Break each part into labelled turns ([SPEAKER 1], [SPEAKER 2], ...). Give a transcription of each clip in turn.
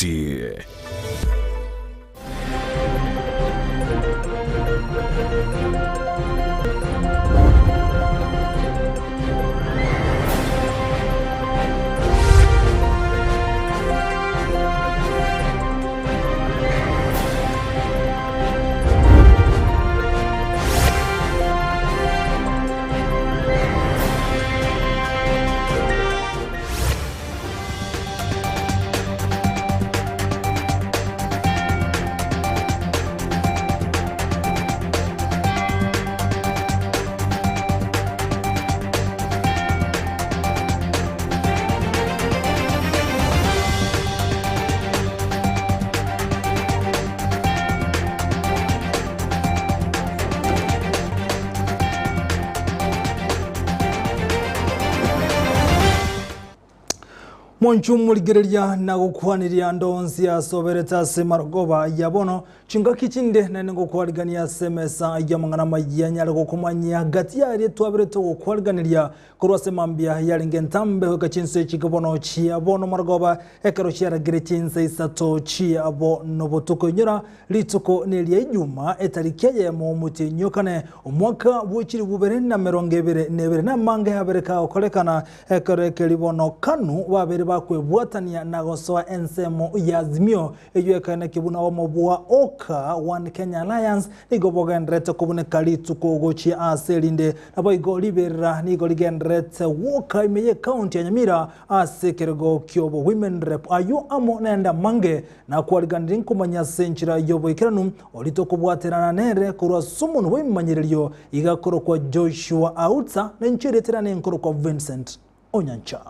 [SPEAKER 1] Gusii.
[SPEAKER 2] Mwanche omorigereria na gokwaniria ande onsi asoberete ase marogoba ya bono, chingaki chinde naende ngokwarigania ase emesa y'amang'ana amayia nyare gokomanyia gati yaria twaberete gokwariganeria korwa ase mambia yarenge entambe goika chinsa echi bono chia bono marogoba ekero chiaragire chinsa isato chia bono botuko. Inyora rituko neria Ijuma etariki eyemo omotienyi o kane omwaka bwe chilifu bibere na emerongo ebere na ebere namange abere kagokorekana Ekero ekeri bono Kanu babere bakwebwatania na gosoa ensemo ya Azimio eyio ekaeneki buna obomo bwa Oka One Kenya Alliance nigo bogendererete kobuneka rituko gochia ase erinde. Naboigo riberera nigo rigendererete gwoka ime y'ecounty ya Nyamira ase ekerogo kiobo Women Rep. Ayio amo naende amange nakwariganirie nkomanya ase enchera y'oboikeranu oria tokobwaterana nere korwa ase omonwa bw'ebimanyererio Iga akorokwa Joshua Autsa, na inche erieta riane nkorokwa Vincent Onyancha.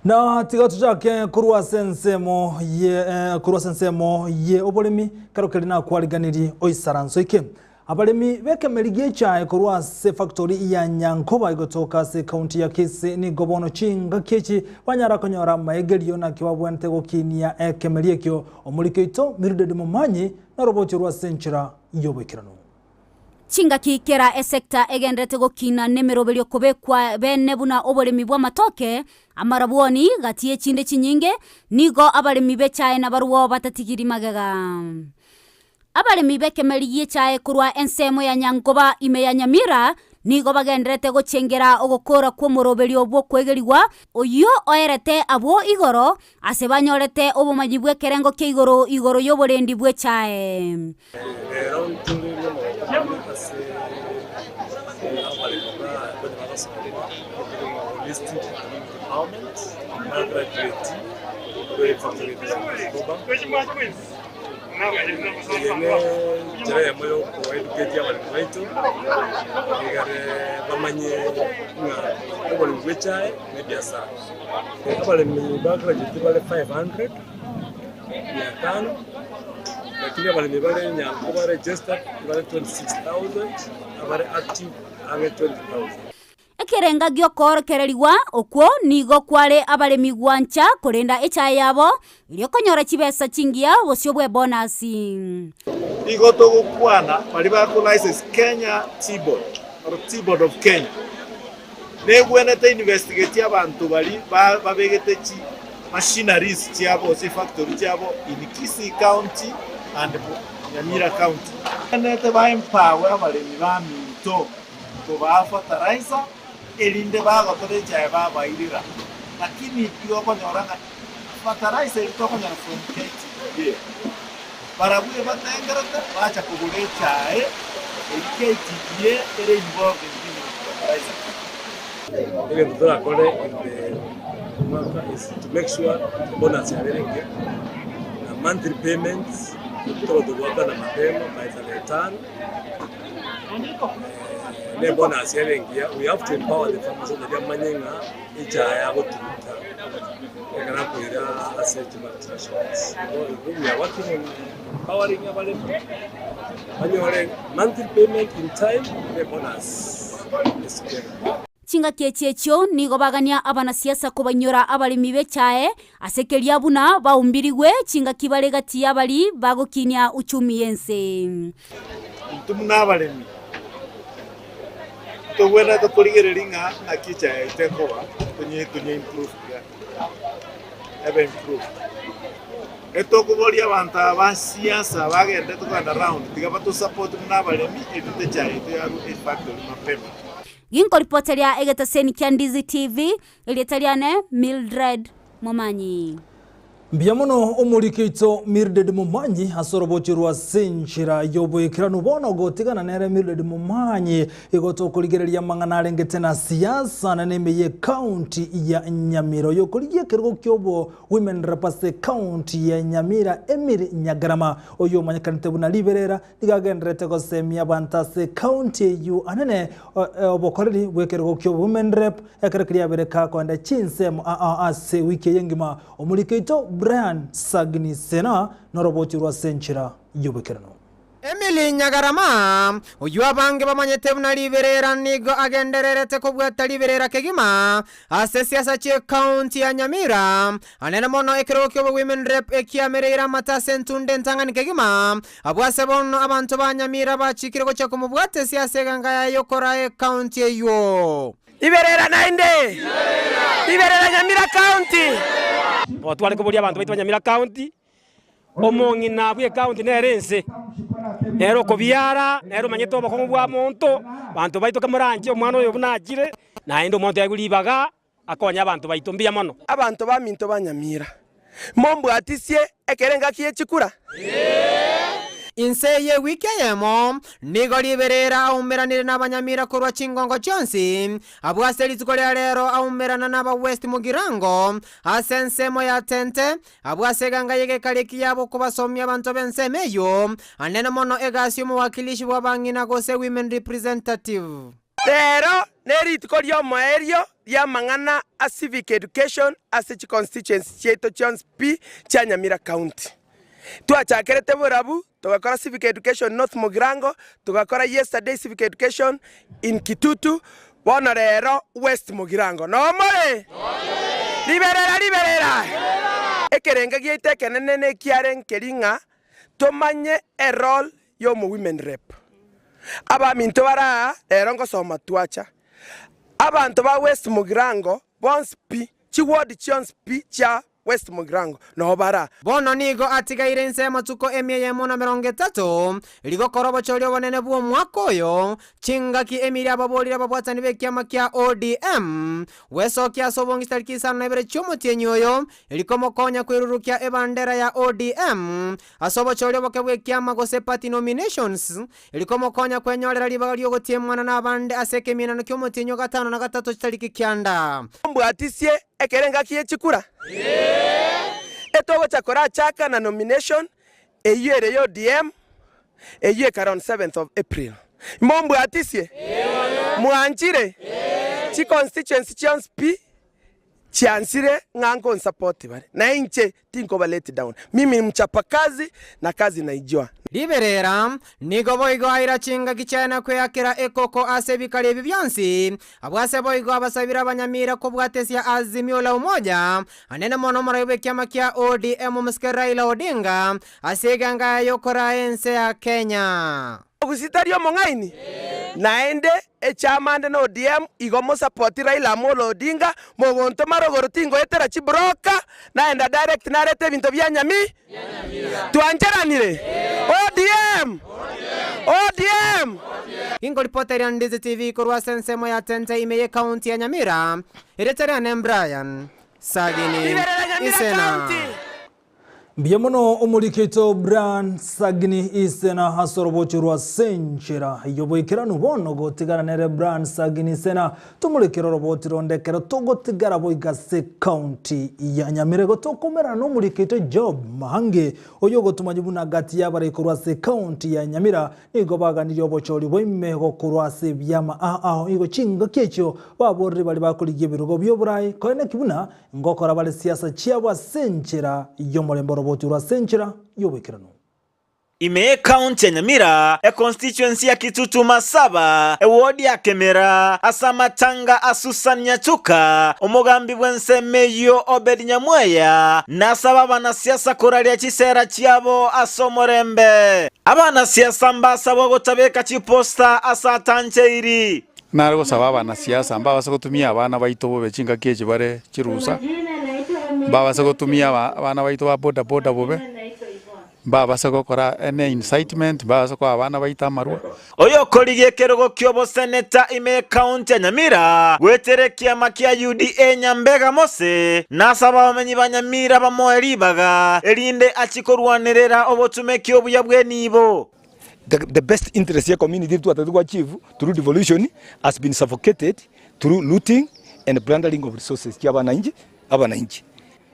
[SPEAKER 2] Na tiga tochake korwa ase ensemo ye korwa ase ensemo ye oboremi, kero keria nakwariganirie oisaranso eke. Abaremi b'ekemeri gi'echae korwa ase efactori ya Nyankoba egotoka ase ekaunti ya Kisii nigo bono chingaki echi banyara konyora amaegerio naki babwenerete gokinia ekemeri ekio. Omoriki oito Mildred Momanyi naroboti orwo ase enchera y'oboikeranu.
[SPEAKER 3] Chingaki kera esecta egenderete gokina nemeroberio kobekwa bene buna oboremi bw'amatoke, amarabwoni, gati y'echinde chinyinge, nigo abaremi b'echae nabarwo batatigiri magega. Abaremi b'ekemeri gi'echae korwa ensemo ya Nyankoba ime ya Nyamira nigo bagendererete gochengera ogokora kw'omoroberio bw'okwegerigwa oyio oerete abwo igoro ase banyorete obomanyi bw'ekerengo kia igoro igoro y'oborendi bw'echae.
[SPEAKER 4] Rero ntore nomogoko mono ase abaremi ba baria bagosoma holistic community empowerment ba graduate korwa efactory ya Nyankoba. Eye nenchera eyemo ya okoeducate abaremi baito, egere bamanye ng'a oboremi bwa echae na ebiasara. Abaremi ba graduate bare 500, mia tano, lakini abaremi bare nyango bare registered bare 26,000, abare active ang'e 20,000.
[SPEAKER 3] Ekerenga gi'okoorokererigwa okwo nigo kware abaremi gwancha korenda echae yabo, erio konyora chibesa chingiya obosio bw'ebonasi.
[SPEAKER 5] Igo togokwana baria bako license Kenya Tea Board or Tea Board of Kenya negwenete investigate abanto baria babegete chi machineries chiabo gose factory chiabo in Kisii County and Nyamira County. Negwenete ba empower abaremi baminto. Kobaa fertilizer erinde bagotora echae babairera lakini igo okonyora ng'a fertilizer eria tokonyora from KTDA barabwo ebatengerete bacha kogora echae eria KTDA ere involved in giving fertilizer.
[SPEAKER 4] Egento torakore in the mwaka is to make sure bonus yabeire engiya na monthly payments tobe togoakana mapema by tarehe tano. Ne bonus ere engiya, we have to empower the farmers so that bamanye ng'a echae agotuguta ekero akoira ase chimultinationals. Igo we are working on empowering abaremi banyore monthly payment in time ne bonus esukeri.
[SPEAKER 3] Chingaki echi echio nigo bagania abanasiasa kobainyora abaremi b'echae ase keria buna baumbirigwe chingaki bare gati y'abari bagokinia uchumi y'ense.
[SPEAKER 5] Intwe buna abaremi ntobwenerete torigererie ng'a naki echae yaito ekoba tonye tonye improve buya ebe improved. Etokoboria abanto aba ba siasa bagenderete kogenda round tiga batosupport buna abaremi erinde echae yaito yarwe efactory mapema.
[SPEAKER 3] Ginkoripoteria egeteseni kia Ndizi TV, erieta riane Mildred Momanyi.
[SPEAKER 2] Mbuya mono omoriki oito Mildred Momanyi ase orobochio rwa ase enchera y'oboikeranu. Bono gotigana nere Mildred Momanyi igo tokorigereria amang'ana arengete na siasa na neme ye county ya Nyamira. Oyo okorigia ekerogo kiobo Women Rep ase county ya Nyamira Emily Nyagarama oyio omanyekanete buna Riberera Nigo agendererete gosemia abanto ase ekaunti eyio anene obokoreri bw'ekerogo ki'obowomen rep ekero keria abereka koenda chinsemo aa ase ewiki eye engima. Omoriki oito Brian Sagini Sena noroboti rwa ase enchera y'oboikeranu.
[SPEAKER 1] Emily Nyagarama, oyio abange bamanyete buna riberera nigo agendererete kobwata riberera kegima ase siasa chi'ecounty ya Nyamira, anene mono ekerogo ki'obowomen rep ekiamereire amate ase entunda entang'ani kegima, Abwo ase bono abanto ba Nyamira bachikire gochia komobwatesia ase eganga yaye y'okoraa ecounty eyio.
[SPEAKER 6] Riberera naende! Riberera Nyamira County!
[SPEAKER 4] Bono tware koboria abanto baito ba Nyamira County, omong'ina bw'ecounty nere ense, nere okobiara, nere omanyete obokong'u bwa monto, banto baito kamoranche omwana oyo buna achire, naende omwana toyaigwe ribaga, akonye abanto baito mbuya mono.
[SPEAKER 6] Abanto baminto ba Nyamira, mombwatisie ekero engaki ye chikura?
[SPEAKER 1] Inse y'ewiki eyemo nigo riberera aumeranire n'abanyamira korwa chingongo chionsi, abwo ase rituko ria rero aumerana n'aba West Mugirango ase ensemo ya Tente, abwo ase eganga y'egekari eki yabo kobasomia abanto b'ensemo eyio, anene mono egasi y'omowakilishi bw'abang'ina gose Women Representative.
[SPEAKER 6] Rero nerituko ri'omoerio ri'amang'ana a Civic Education ase chiconstituency chiaito chionsi pi chia Nyamira County. Twachakerete borabu togakora Civic Education North Mugirango, togakora yesterday Civic Education in Kitutu, bono rero West Mugirango. Noo more? Riberera riberera! Ekerenga giaito ekenene nekiare nkeri ng'a tomanye erole y'omo women rep. Abaminto bare aa rero ngosoma twacha. Abanto ba West Mugirango bonsi pi, chi ward chionsi pi chia West Mugirango noo bare aa.
[SPEAKER 1] Bono nigo atigaire inse y'amatuko emia eyemo na emerongo etato, rigokora obochori obonene bw'omwaka oyo, chingaki emiri ababorire ababwatani b'ekiama kia ODM, gwesokia ase obongi chitariki isano na ibere chi'omotienyi oyo, erikomokonya kwerurukia ebandera ya ODM Ase obochori oboke bw'ekiama gose party nominations, rikomokonya kwenyorera ribaga ri'ogotiemwana nabande ase ekemienano ki'omotienyi o gatano na gatato chitariki kianda.
[SPEAKER 6] Mbwatisie ekero engaki ye chikura etogocha korachaka na nomination eyio ere ya ODM eyio ekare on 7th of April. Mombwatisie? Mwanchire? Chi constituency chionsi pi Chiansire ng'a nkonsapoti bare, na inche tinkoba let down. Mimi ni mchapakazi na kazi naijua.
[SPEAKER 1] Riberera, nigo boigo aira chingaki chiaye na kweakera ekoko ase ebikari ebi bionsi. Abwo ase boigo abasabire abanyamira kobwatesia Azimio la Umoja, anene mono omorai bw'ekiama kia ODM omosike Raila Odinga ase eganga yaye y'okoraa ense ya Kenya.
[SPEAKER 6] Gose tari omong'aini? Naende echamande na ODM igo mosapoti Raila Amolo Odinga mogontoma rogoro tingoetera chibroka naenda direct narete ebinto bia nyami twancheranire ODM ODM.
[SPEAKER 1] Ginkoripoteria Ndizi TV korwa ase ensemo ya Tente ime ye county ya Nyamira, erieta riane Brian Sagini
[SPEAKER 6] Riberera Nyamira
[SPEAKER 1] Isena.
[SPEAKER 6] County.
[SPEAKER 2] Mbuya mono omoriki oito Brian Sagini Isena ase orobocho rwa Senchera y'oboikeranu bono gotigana nere Brian Sagini Isena tomorekere oroboti ronde ekero togotigara boigo ase county ya Nyamira igo tokomerana nomoriki oito Job Mahange oyo ogotomanya buna gati y'abarai korwa ase county ya Nyamira nigo baganirie obochori bwaime gokorwa ase ebiama ao ao igo chingaki echio baborire baria bakorigia ebirogo bi'oborai koeneki buna Ngokora bare siasa chiabo ase enchera y'omorembe oroboti orwo ase enchera y'oboikeranu.
[SPEAKER 7] Ime y'Ekaunti ya Nyamira, econstituency ya Kitutu Masaba, eward ya Kemera, ase amatanga a Susan Nyatuka, omogambi bw'ensemo eyio Obed Nyamweya nasaba abanasiasa koraria chisera chiabo ase omorembe. Abanasiasa mbasabwa gotabeka chiposta ase atancheiri.
[SPEAKER 8] Nare gosaba abanasiasa mbabase gotumia abana baito bobe chingaki echi bare chirusa, mbabase gotumia abana baito ba boda boda bobe. Mbabase gokora any incitement, mbabase koa abana baito amarwa.
[SPEAKER 7] Oyokorigia ekerogo ki'oboseneta ime y'Ekaunti ya Nyamira goetera ekiama kia UDA Nyambega Mose nasaba abamenyi ba Nyamira bamoe ribaga erinde achie korwanerera obotumeki obuya bw'enibo.
[SPEAKER 9] The best interest ye community twatagete go achieve through devolution has been suffocated through looting and plundering of resources chia abananchi abananchi.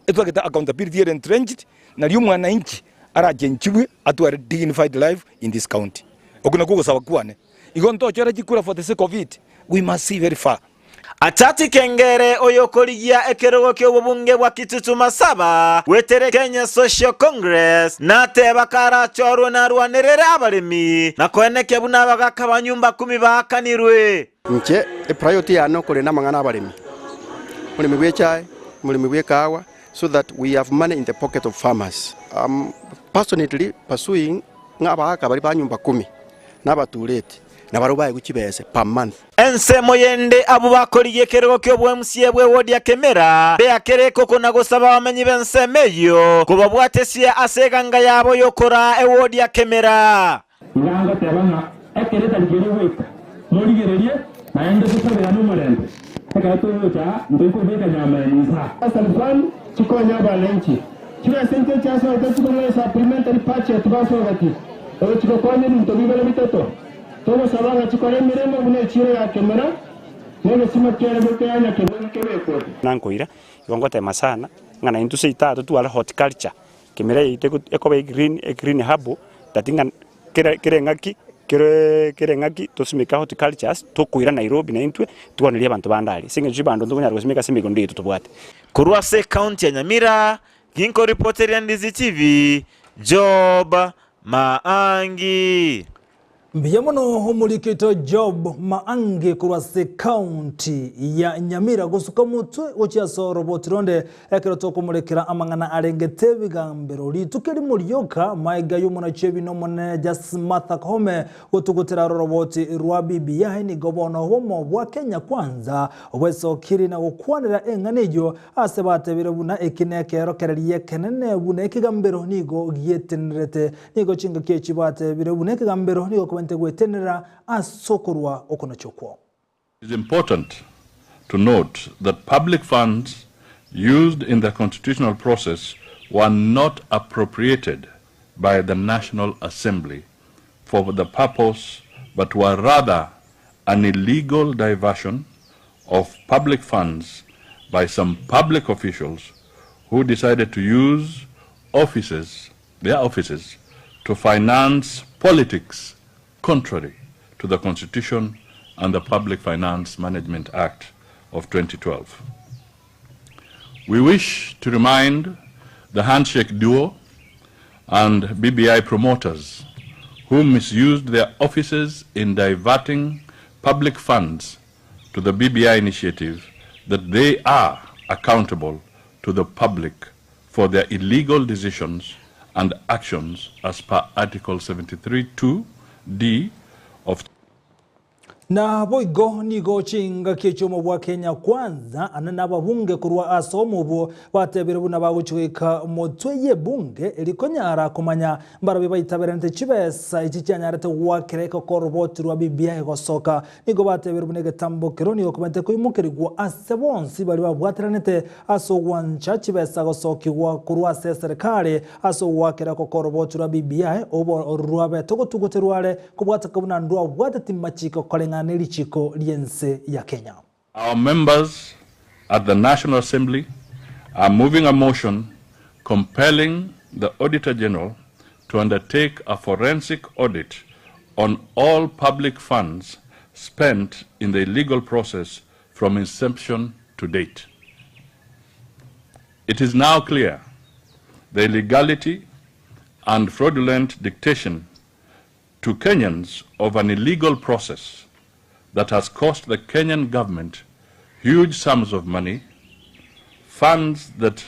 [SPEAKER 9] Etwagete accountability ere entrenched nario omwananchi arachenchigwe atware dignified life in this county. Okwo nakwo ogosaba kwane. Igo ntochore chikura for the sake of it, we must see very far.
[SPEAKER 7] Achati Kengere oyokorigia ekerogo ki'obobunge bwa Kitutu Masaba goetera Kenya Social Congress nateba karachorwe narwanerere abaremi na koenekia buna abagaka ba nyumba kumi baakanirwe.
[SPEAKER 10] Inche epriority yane okorenda amang'ana abaremi, omoremi bw'echae, omoremi bw'ekahawa, so that we have money in the pocket of farmers. I'm passionately pursuing ng'a abagaka baria ba nyumba kumi na abatureti nabarabwo baegwe chibese per month.
[SPEAKER 7] Ensemo yende abwo bakorigia ekerogo ki'oboMCA bw'ewodi ya Kemera beakere ekoko na gosaba abamenyi b'ensemo eyio kobabwatesia ase eganga yabo y'okoraa ewodi ya Kemera.
[SPEAKER 11] Iga ngoteba ng'a ekero etariki eria egoika, morigererie, naende tosaberane omorembe. Ekero togocha aa, ntoikobeka nyama inse aa. Bursary Fund chikonye abananchi. Chibesa inche chiasoete chikong'aa esupplementary budget basogeti, egochi gokonya ebinto bibere bitato. Togosaba ng'a chikore emeremo buna echiro ya Kemera na egesima kiare gokeanya Nyakeminyi kebekwe.
[SPEAKER 12] Nankoira, igo ngotema sana, ng'a naintwe seito aa totware horticulture, Kemera yaito ekoba egreen, egreen hub, that ng'a kera kera eng'aki kere kera eng'aki tosimeke horticultures, tokoira Nairobi naintwe, twanerie abanto bande aria. Ase eng'encho chibando ntokonyara gosimeka ase emegondo yaito tobwate.
[SPEAKER 7] Korwa ase ekaunti ya Nyamira, ginkoripoteria Ndizi TV, Job Maangi.
[SPEAKER 2] Mbuya mono omoriki oito Job Maangi korwa ase county ya Nyamira gosuka motwe gochia ase oroboti ronde ekero tokomorekera amang'ana arengete ebigambero rituko erimo rioka maega y'omonachi ebina omonene Justice Martha Koome gotugutera ororoboti rwa BBI nigo bono obomo bwa Kenya Kwanza bwesokiri na gokwanera eng'ana eyio ase batebire buna eki nekeorokereria ekenene buna ekegambero nigo gietenerete Nigo chingaki echi batebire buna ekegambero nigo kobente gwetenenera ase okorua okonacha okwo.
[SPEAKER 13] It is important to note that public funds used in the constitutional process were not appropriated by the National Assembly for the purpose but were rather an illegal diversion of public funds by some public officials who decided to use offices, their offices, to finance politics contrary to the Constitution and the Public Finance Management Act of 2012. We wish to remind the handshake duo and BBI promoters who misused their offices in diverting public funds to the BBI initiative that they are accountable to the public for their illegal decisions and actions as per Article 73 2 D of
[SPEAKER 2] Naboigo nigo chingaki echi'omo bwa Kenya Kwanza ane nababunge korwa ase omo obwo batebire buna bagochia goika motwe y'ebunge eria konyara komanya mbarabwo baitaberanete chibesa echi chianyarete goakera ekokoroboti rwa BBI gosoka. Nigo batebire buna egetambo kero nigo kobete koimokerigwa ase bonsi baria babwateranete ase ogwancha chibesa gosokigwa korwa ase eserekari ase ogoakera ekokoroboti rwa BBI obo rwabete ogotuguterwa are Kobwateka buna ndwabwateti machiko koreng'ana ne richiko ri'ense ya Kenya.
[SPEAKER 13] Our members at the National Assembly are moving a motion compelling the Auditor General to undertake a forensic audit on all public funds spent in the illegal process from inception to date. It is now clear the illegality and fraudulent dictation to Kenyans of an illegal process that has cost the Kenyan government huge sums of money, funds that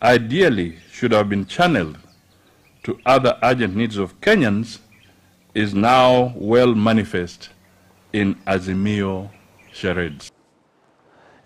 [SPEAKER 13] ideally should have been channeled to other urgent needs of Kenyans, is now well manifest in Azimio charades.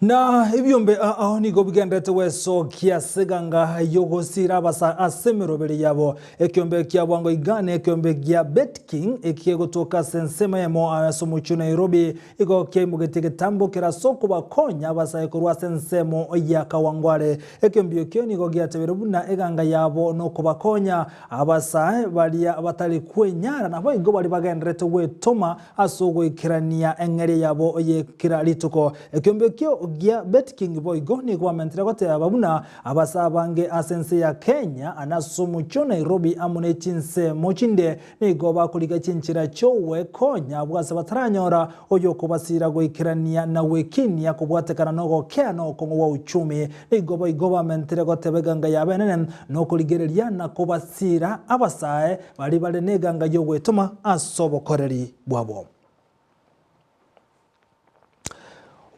[SPEAKER 2] Na ebiombe ao nigo bigendererete gwesokia ase eganga y'ogosiira abasa ase emeroberi yabo. Ekiombe kia bwango iga nekiombe gia Betking ekegotoka ase ensemo eyemo ase omochie o Nairobi igo kiaimogetie egetambo kere ase okobakonya abasae korwa ase ensemo ya Kawangware. Ekiombe ekio nigo giatebeire buna eganga yabo nokobakonya abasae baria batari kwenyara naboigo baria bagendererete gwetoma ase ogoikerania eng'eria yabo ye kera rituko. Ekiombe ekio gia Betking boigo nigo bamentire goteba buna abasae abange ase ense ya Kenya na ase omochie o Nairobi amo ne chinsemo chinde nigo bakorigia chinchera chi'ogwekonya abwo ase bataranyora oyokobasira goikerania na gwekinia kobwatekana nogokea na okong'u gwa uchumi. Nigo boigo bamentire goteba eganga yabo enene nokorigereria na kobasira abasae Baria bare neganga y'ogwetoma ase obokoreri bwabo.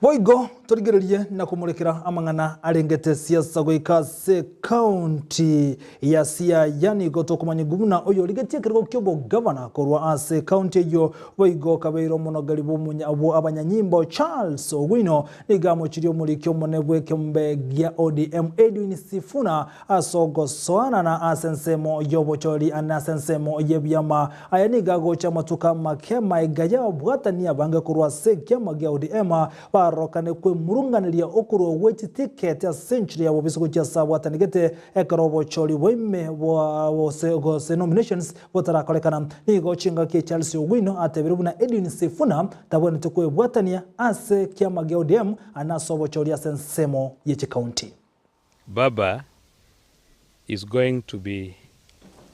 [SPEAKER 2] Boigo torigererie na komorekera amang'ana arengete siasa goika ase ekaunti ya Siaya. Nigo tokomanyigwa buna oyorigetie ekerogo ki'obogavana korwa ase ekaunti eyio boigo kabeire omonogeri bwa abanyanyimbo Charles Owino nigo amochirie omoriki omonene bw'ekeombe gia ODM Edwin Sifuna Ase ogosoanana ase ensemo y'obochori na ase ensemo y'ebiama, aya nigo agocha amatuko amake magega y'ababwatani abange korwa ase ekiama gia ODM barorokane kwemurunganeria okorua gwe chitiketi ase enchera ya bobisi gochia ase abwatanigete ekero obochori bwaime bwa gose gose nominations botarakorekana. Nigo chingaki Charles Owino atebire buna Edwin Sifuna tabwenerete kwebwatania ase ekiama gia ODM na ase obochori ase ensemo ye chikaunti.
[SPEAKER 14] Baba is going to be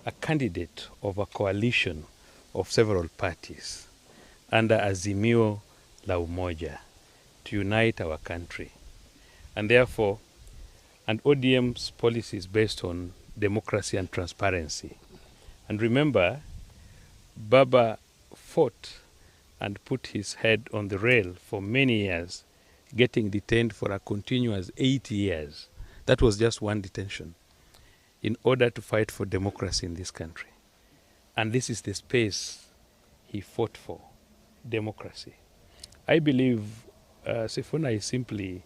[SPEAKER 14] a candidate of a coalition of several parties under Azimio la Umoja to unite our country and therefore and ODM's policy is based on democracy and transparency and remember Baba fought and put his head on the rail for many years getting detained for a continuous 8 years. That was just one detention in order to fight for democracy in this country. And this is the space he fought for, democracy. I believe uh, Sifuna is simply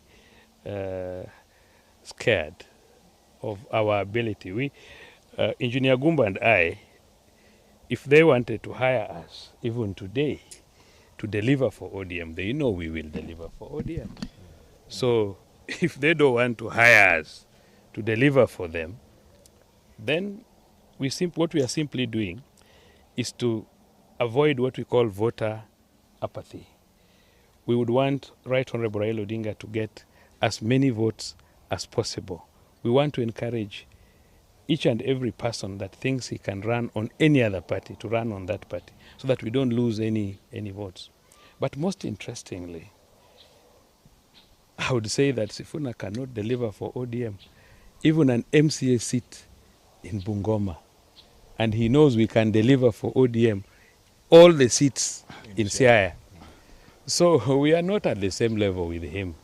[SPEAKER 14] uh, scared of our ability. We, uh, Engineer Gumba and I, if they wanted to hire us, even today, to deliver for ODM, they know we will deliver for ODM. So if they don't want to hire us to deliver for them, then we what we are simply doing is to avoid what we call voter apathy. We would want Right Honorable Raila Odinga to get as many votes as possible. We want to encourage each and every person that thinks he can run on any other party to run on that party so that we don't lose any, any votes. But most interestingly, I would say that Sifuna cannot deliver for ODM even an MCA seat in Bungoma. And he knows we can deliver for ODM all the seats in Siaya. So we are not at the same level with him.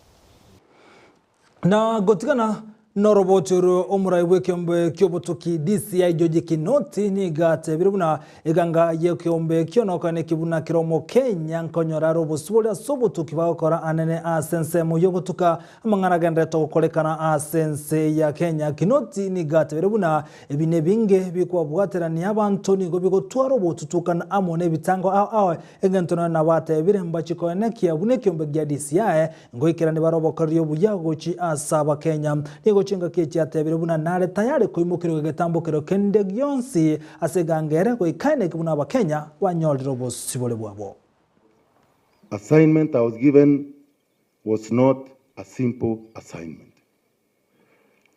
[SPEAKER 2] Na gotigana noroboti oro omorai bw'ekeombe ki'obotuki DCI George Kinoti nigo atebire buna eganga y'ekeombe ekio nokane ki buna kera omokenya nkonyora are obosibore ase obotuki bagokora anene ase ensemo y'ogotuka amang'ana agenderete gokorekana ase ense ya Kenya. Kinoti nigo atebire buna ebi nebinge bikobabwaterania abanto nigo bigotwara obotutukana amo nebitango ao ao egento nonya nabo atebire mbachi koenekia buna ekeombe gia DCI Ngoikerania bare obokoreri obuya gochia ase Abakenya. Nigo chingaki echi atebire buna nare tayari koimokerigwa egetambokero kende gionsi ase eganga ere goika eneki buna Abakenya banyorire obosibore bwabo.
[SPEAKER 15] Assignment I was given was not a simple assignment.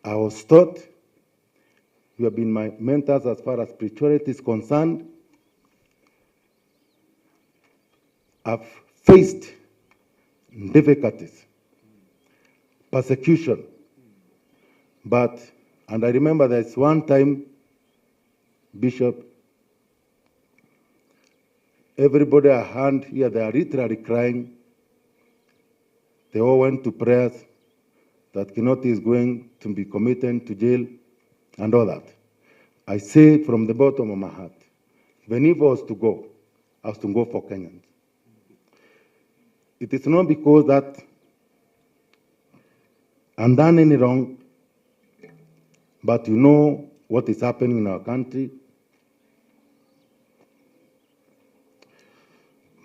[SPEAKER 15] I was taught, you have been my mentors as far as spirituality is concerned. I've faced difficulties, persecution, but, and I remember there's one time Bishop, everybody I hand here, they are literally crying. They all went to prayers that Kinoti is going to be committed to jail and all that. I say from the bottom of my heart, even if I was to go, I was to go for Kenyans. It is not because that I'm done any wrong, but you know what is happening in our country.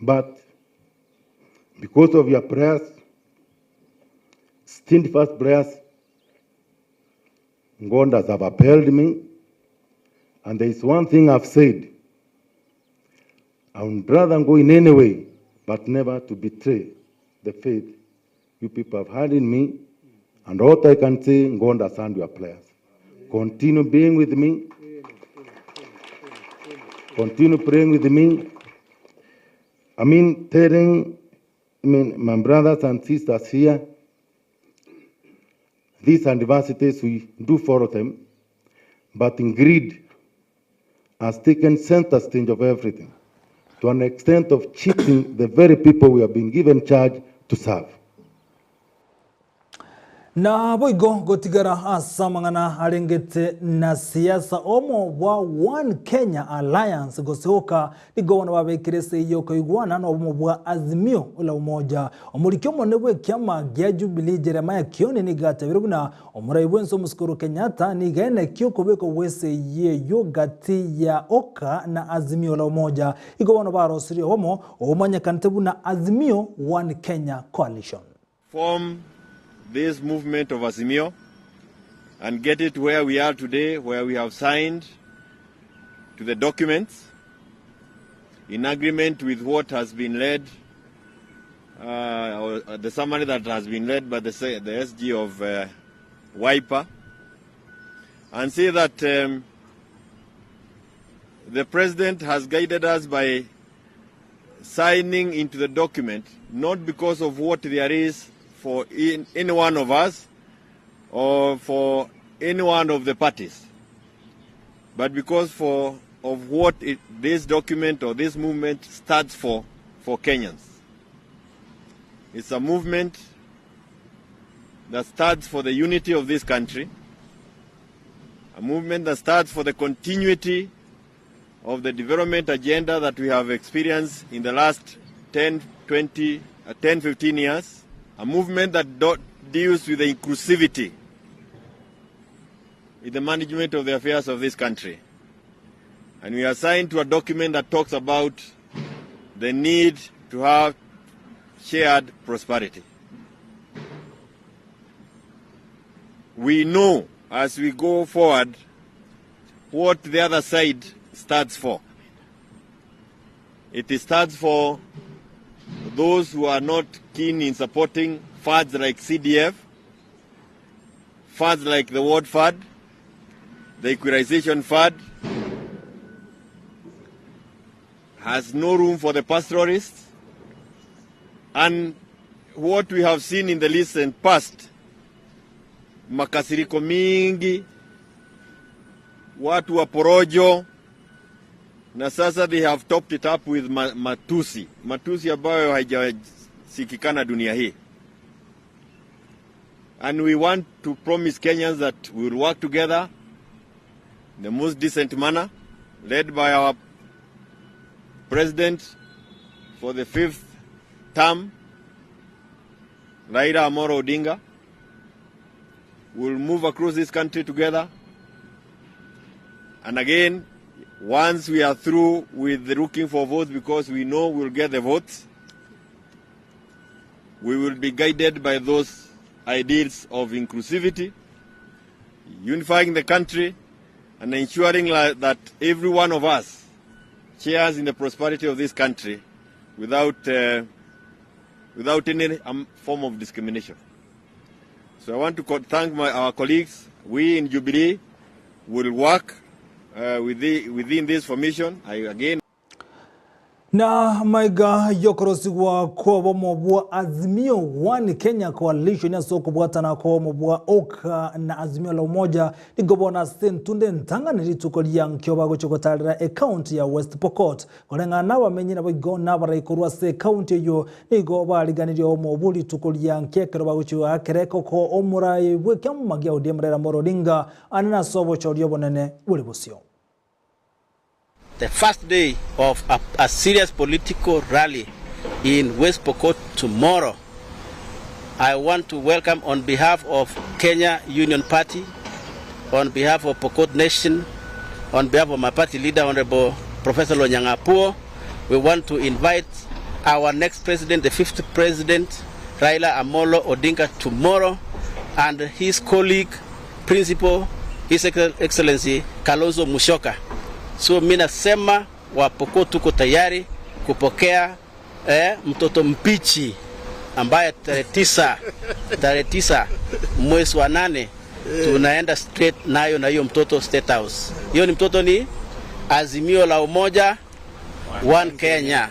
[SPEAKER 15] But because of your prayers, steadfast prayers, God has have upheld me. And there is one thing I've said. I would rather go in any way, but never to betray the faith you people have had in me. And what I can say, God has heard your prayers. Continue being with me. Continue praying with me. I mean, telling I mean, my brothers and sisters here, these universities, we do follow them, but in greed has taken center stage of everything to an extent of cheating the very people we have been given charge to serve.
[SPEAKER 2] Naboigo gotigara ase amang'ana arengete na siasa omo bwa One Kenya Alliance gose oka nigo bono babekire ase eyio okoigwana na obomo bwa Azimio la Umoja. Omoriki omonene bw'ekiama gia Jubilee Jeremiah Kioni nigo atebire buna omorai bwense omosike Uhuru Kenyatta nigo aenekia okobekwa gw'esegi eyio gati ya oka na Azimio la Umoja. Igo bono barosirie obomo obomanyekanete buna Azimio One Kenya Coalition.
[SPEAKER 16] Form this movement of Azimio and get it where we are today, where we have signed to the documents in agreement with what has been led, uh, or the summary that has been led by the, the SG of uh, Wiper, and say that um, the president has guided us by signing into the document, not because of what there is for in, any one of us or for any one of the parties, but because for of what it, this document or this movement stands for for Kenyans. It's a movement that stands for the unity of this country, a movement that stands for the continuity of the development agenda that we have experienced in the last 10, 20, uh, 10, 15 years, a movement that do- deals with the inclusivity in the management of the affairs of this country. And we are signed to a document that talks about the need to have shared prosperity. We know as we go forward what the other side stands for. It stands for those who are not keen in supporting funds like CDF, funds like the World Fund, the Equalization Fund, has no room for the pastoralists. And what we have seen in the recent past, makasiriko mingi, watu wa porojo, na sasa they have topped it up with ma matusi, matusi ambayo haijasikikana dunia hii. And we want to promise Kenyans that we will work together in the most decent manner, led by our president for the fifth term, Raila Amolo Odinga. We'll move across this country together. And again, once we are through with the looking for votes, because we know we'll get the votes, we will be guided by those ideals of inclusivity, unifying the country, and ensuring that every one of us shares in the prosperity of this country without, uh, without any um, form of discrimination. So I want to thank my, our colleagues. We in Jubilee will work uh, within, within this formation. I again.
[SPEAKER 2] Na maiga y'okorosigwa kw'obomo bwa Azimio One Kenya Coalition ase okobwatana kw'obomo bwa Oka na Azimio la Umoja nigo bono ase entunda entang'ani rituko ria nkio bagochia gotarera ecounty ya West Pokot. Koreng'ana nabamenyi naboigo nabarai korwa ase ecounty eyio nigo bariganirie obomo obwo rituko ria nkio ekero bagochia goakera ekoko omorai bw'ekiama gia ODM Raila Amolo Odinga ande nase obochori obonene bore bosio.
[SPEAKER 17] The first day of a, a serious political rally in West Pokot tomorrow. I want to welcome on behalf of Kenya Union Party, on behalf of Pokot Nation, on behalf of my party leader, Honorable Professor Lonyangapuo, we want to invite our next president, the fifth president, Raila Amolo Odinga, tomorrow, and his colleague, Principal His Excellency Kalonzo Musyoka. So mimi nasema Wapokot tuko tayari kupokea eh, mtoto mpichi ambaye tarehe 9 mwezi wa 8 tunaenda straight nayo na hiyo mtoto State House. Hiyo ni mtoto ni Azimio la Umoja One Kenya.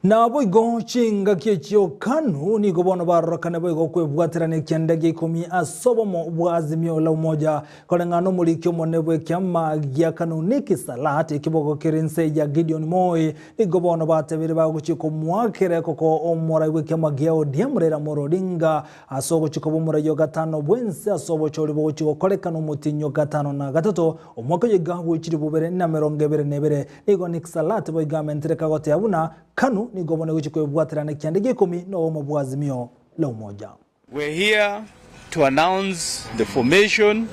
[SPEAKER 2] Naboigo chingaki echio Kanu nigo bono barorokane boigo kwebwaterana ekianda gia ikomi ase obomo bwa Azimio la Umoja koreng'ana nomoriki omonene bw'ekiama gia Kanu Nick Salat ekiboko kere inse ya Gideon Moi nigo bono batebire bagochia komoakera ekoko omorai bw'ekiama gia ODM Raila Amolo Odinga ase ogochia koba omorai o gatano bwense ase obochori bogochia gokorekana omotienyi o gatano na gatato omwaka oyo iga bwe 2022. Nigo Nick Salat boigo amentere kagotea buna Kanu nigo bono egochia kwebwaterana ekianda gia ikomi na obomo bwa Azimio la Umoja.
[SPEAKER 18] We're here to announce the formation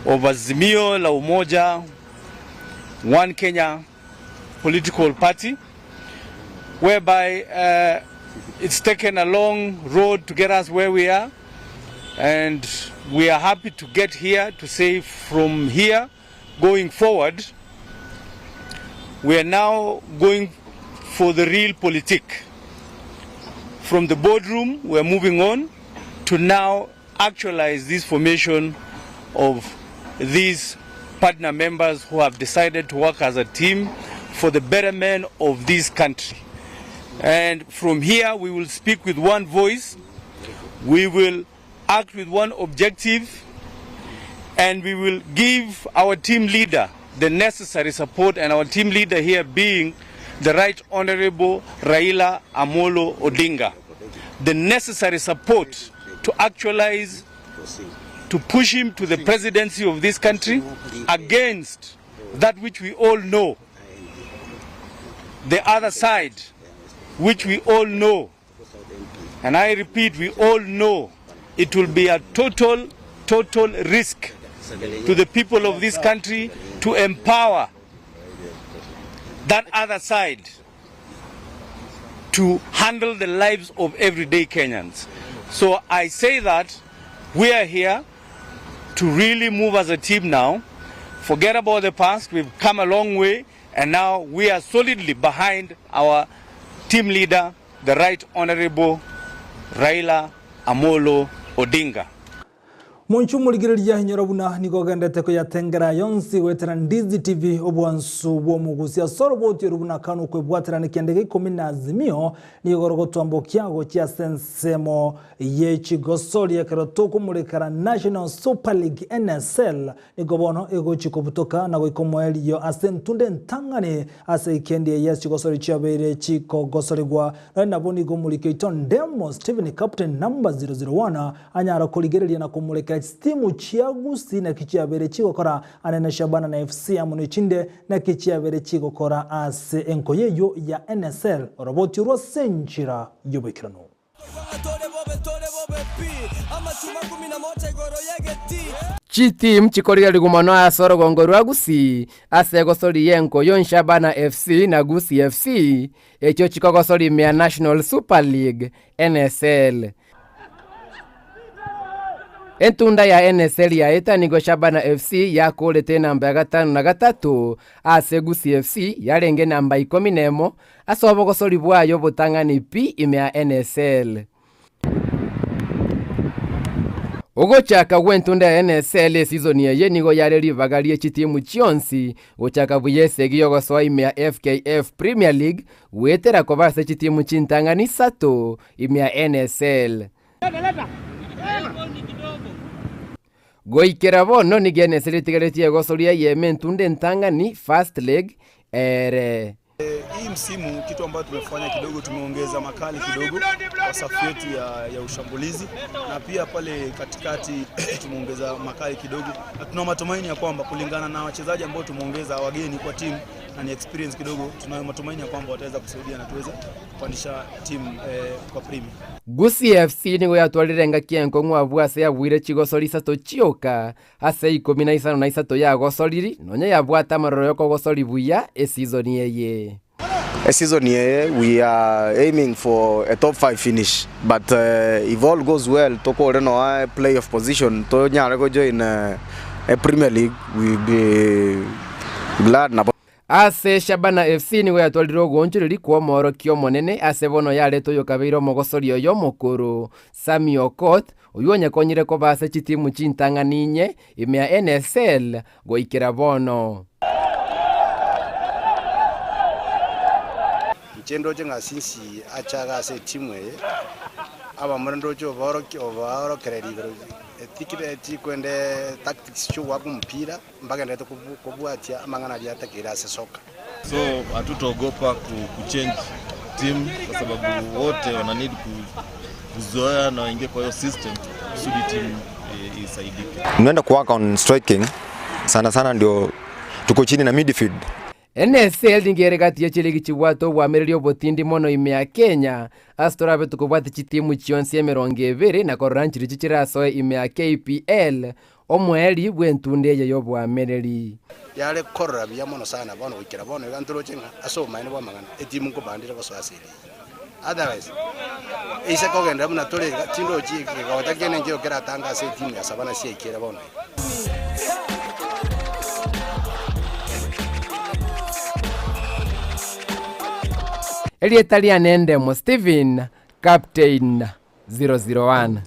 [SPEAKER 18] of Azimio la Umoja One Kenya political party whereby it's taken a long road to get us where we are and we are happy to get here to say from here going forward we are now going for the real politic. From the boardroom we are moving on to now actualize this formation of these partner members who have decided to work as a team for the betterment of this country. And from here we will speak with one voice, we will act with one objective, and we will give our team leader the necessary support, and our team leader here being the Right Honorable Raila Amolo Odinga, the necessary support to actualize, to push him to the presidency of this country against that which we all know, the other side, which we all know, and I repeat, we all know it will be a total, total risk to the people of this country to empower that other side to handle the lives of everyday Kenyans. So I say that we are here to really move as a team now. Forget about the past, we've come a long way, and now we are solidly behind our team leader, the Right Honorable Raila Amolo Odinga.
[SPEAKER 2] Monchu morigereria inyora buna nigo ogendete koyatengera yonsi goetera Ndizi TV obwansu bw'omogusi ase oroboti oru buna kanu okwebwaterana ekianda gia ikomi na Azimio nigo rogotwambokia gochia ase ensemo ye chigosori ekero tokomorekera National Super League NSL Nigo bono egochia kobutoka na goika omoerio ase entunda entang'ani ase ekendi eye ase chigosori chiabeire chikogosorigwa. Nonya nabo nigo omoriki oito Ndemo Stephen Captain number 001 anyara korigereria na komorekera chitimu chia Gusii naki chiabeire chigokora ande na Shabana na FC amo nechinde naki chiabeire chigokora ase enkoyo eyio ya NSL oroboti orwo ase enchera y'oboikeranu.
[SPEAKER 19] Chitimu chikorigererigwa mono ase orogongo rwa Gusii ase egosori y'enkoyo Shabana FC na Gusii FC echio chikogosori ime ya National Super League, NSL. Entunda ya NSL yaeta nigo Shabana FC yakoorete enamba ya gatano na gatato ase Gusii FC yarenge enamba ikomi nemo ase obogosori bwaye obotang'ani pi ime ya NSL. Ogochaka gw'entunda ya NSL esizoni eye nigo yare ribaga rie chitimu chionsi gochaka buya esegi y'ogosoa ime ya FKF Premier League goetera koba ase chitimu chintang'ani isato ime ya NSL. Goikera bono nigo NSL etigaretie egosoria eyemo entunda entang'ani, first leg, ere.
[SPEAKER 20] Hii msimu kitu ambayo tumefanya kidogo, tumeongeza makali kidogo kwa safu yetu ya, ya ushambulizi na pia pale katikati tumeongeza makali kidogo, na tuna matumaini ya kwamba kulingana na wachezaji ambao tumeongeza wageni kwa timu na ni experience kidogo, tunayo matumaini ya kwamba wataweza kusaidia na tuweze kupandisha timu eh, kwa Premier.
[SPEAKER 19] Gusii FC nigo yatwarire engaki enkong'u abwo ase yabuire chigosori isato chioka ase ikomi na isano na isato yagosoriri, nonya yabwate amaroro y'okogosori buya esizoni eye.
[SPEAKER 21] Esizoni eye we are aiming for a top five finish but if all goes well tokore noa play off position tonyare go join Premier League we will be glad nabo.
[SPEAKER 19] Ase Shabana FC nigo yatwarire ogoonchoreria kw'omoorokia omonene ase bono yaretwe oyokabeire omogosori oye omokoro, Sammy Okoth, oyio onyekonyire koba ase chitimu chintang'ani inye ime ya NSL goikera bono.
[SPEAKER 22] Inche ndoche ng'a since achaga ase etimu eye, abamura ndoche obaorokia obaorokereria igoro etikire chikwende tactics chiogoaka omopira. Mbagenderete kobwatia amang'ana aria atakeire ase soka.
[SPEAKER 23] So hatutaogopa kuchange team kwa sababu wote wana need kuzoea na waingie kwa hiyo system kusudi team isaidike.
[SPEAKER 24] Tunaenda kuwork on striking sana sana, ndio tuko chini na midfield.
[SPEAKER 19] NSL nigo ere gati ye chiligi chibwate obwamereri obotindi mono ime ya Kenya, ase torabe tokobwate chitimu chionsi emerongo ebere na korora nchirichio chirasoe ime ya KPL Omoerio bw'entunda eye y'oboamereri.
[SPEAKER 22] Yare korora buya mono sana bono goikera bono iga ntoroche ng'a ase obomaene bw'amang'ana etimu nkobandire gosoa ase ere eyio. Otherwise, eise kogenderera buna tore iga, tindochi ekegocha kiane nkeiyo keratange ase etimu ya Savannah siaikire bono iga.
[SPEAKER 19] Erieta riane Ndemo Stephen, Captain 001.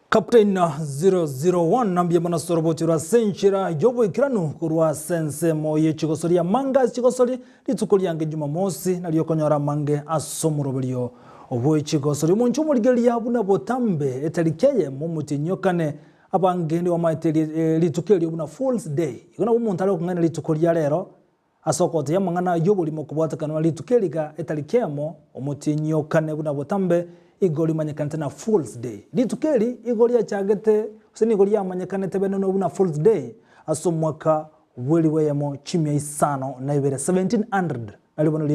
[SPEAKER 2] Captain 001 mbuya mono ase orobochi rwa ase enchera y'oboikeranu korwa ase ensemo ye chigosori amange ase chigosori rituko riange Jumamosi nario okonyora amange ase omoroberio bwe chigosori. Omonche omorigereria buna botambe etariki eyemo omotienyi o kane abange nigo bamaete rituko erio buna Fools Day. Igo nabo omonto are gokong'aina rituko ria rero Ase okoteebia amang'ana y'oborimo kobwatekanwa rituko eriga etariki eyemo, omotienyi o kane buna botambe, igo rimanyekanete na Fools Day. Rituko eri igo riachagete gose nigo riamanyekanete bene buna Fools Day ase omwaka bw'elifu eyemo chimia isano na ibere, 1700, nario bono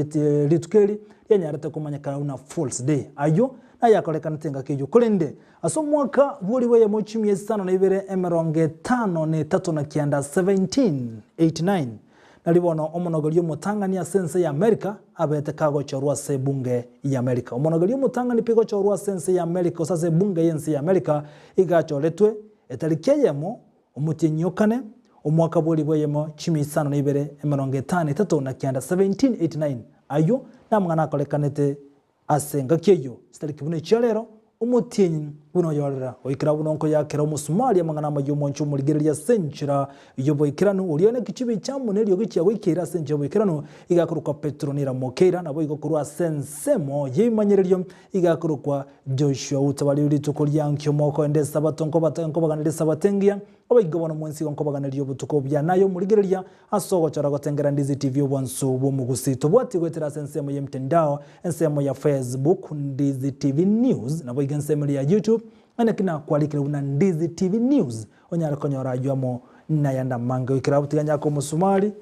[SPEAKER 2] rituko eri rianyarete komanyekana buna Fools Day. Ayio nayakorekanete engaki eyio. Korende ase omwaka bw'elifu eyemo chimia isano na ibere emerongo etano na etato na kianda, 1789, Nario bono omonogeri omotang'ani ase ense ya Amerika abete kagochorwa ase ebunge y'Amerika. Omonogeri omotang'ani pi gochorwa ase ense y'Amerika gose ase ebunge y'ense y'Amerika iga achoretwe etariki eyemo omotienyi o kane omwaka bw'elifu eyemo chimia isano na ibere emerongo etano etato na kianda, 1789. Ayio namang'ana akorekanete Ase engaki eyio, chitariki buna echia rero, omotienyi buna oyorera, goikera buna onkoyakera omosumari amang'ana amaya omwancho omorigereria ase enchera y'oboikeranu, oria naki chibe chiamo neriogi chiagoikeire ase enchera y'oboikeranu, iga akorokwa Petero neramokeira, naboigo korwa ase ensemo y'ebimanyererio iga akorokwa Joshua. Utabariwe rituko ria nkio mokoenda esabato, nkobaganera esabato engiya, Abaiga bono mwensi igo nkobaganeria obotuko obuya, naye omorigereria ase ogochora gotengera Ndizi TV obwansu bw'omogusii. Tobwati goetera ase ensemo y'emtandao, ensemo ya Facebook, Ndizi TV News, naboigo ensemo eria ya YouTube, naende ki nakwarikire buna Ndizi TV News, onyare konyora ayio amo nayande amange. Goikera abwo tiga nyake omosumari,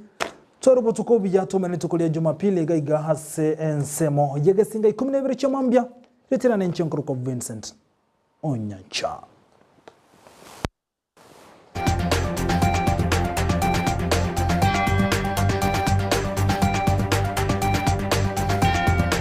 [SPEAKER 2] tware obotuko obuya, twomene rituko ria Jumapili iga iga ase ensemo y'egesinga ikomi na ibere chia mambia, ritirane inche nkorokwa Vincent Onyancha.